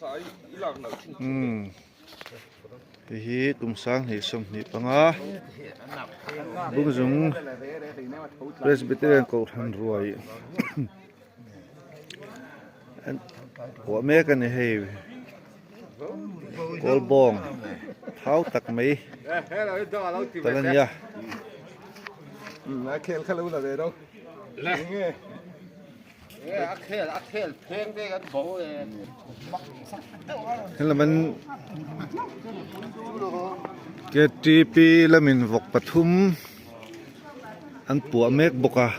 Umm hei hi kum 2025 Bungzung Presbyterian Kohhran ruai an puah mek a ni hei kawl bawng thau tak mai tal a nia. Helaman ktp lamin vawk pathum an puah mek bawk a.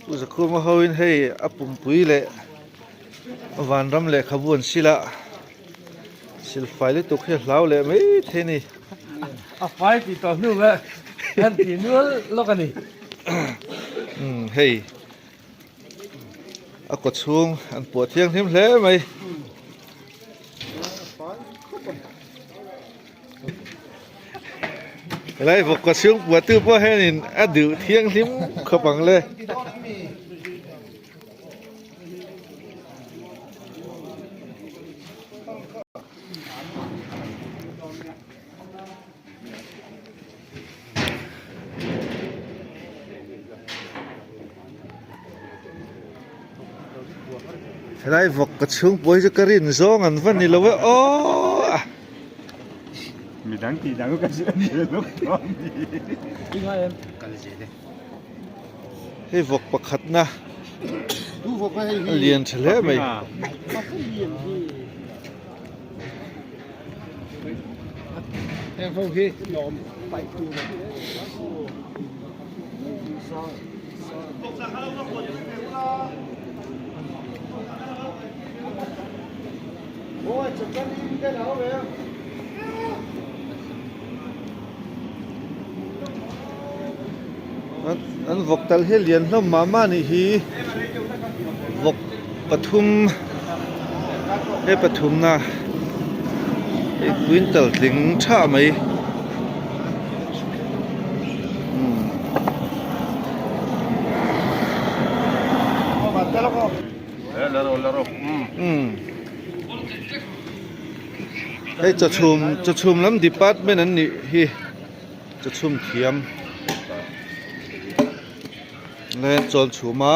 Pu Zakhuma hoin hei a pumpui leh vanram lehkhabu an sil a, silfai lutuk hi a hlau leh mai thei a ni. A fai tih tawh hnu ve an tih nual lawk a ni. Umm hei a kaw chhung an puah thianghlim hle mai. Helai vawk kaw chhung puahtu pawh hianin a duh thianghlim khawp ang le. Helai vawk ka chhung pawh hi chu ka rin zawng an va ni lo e aw. Midang tih dang ka hria ni lo tawh a ni. Hei vawk pakhat na a lian tha hle mai. An vawk tal hi lian hlawm mah mah anih hi vawk pathum he pathumna hei quintal tling tha mai umm hei chawchhum chawchhum lam department an nih hi. Chu chhum thiam le chawl chhum a.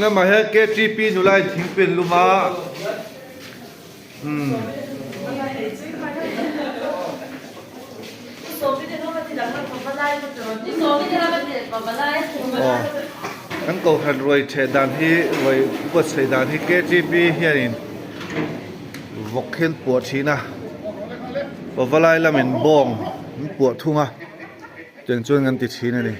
Lamah hian ktp nula in thingpui an lum a. Umm. Aw kan kohhran ruai theh dan hi ruai buatsaih dan hi ktp hianin vawk hi an puah thin a pavalai lamin bawng an puah thung a tiang chuan kan ti thin a ni.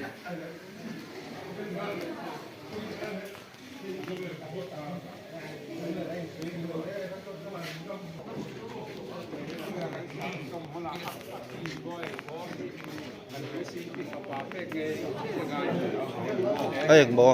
A eng maw?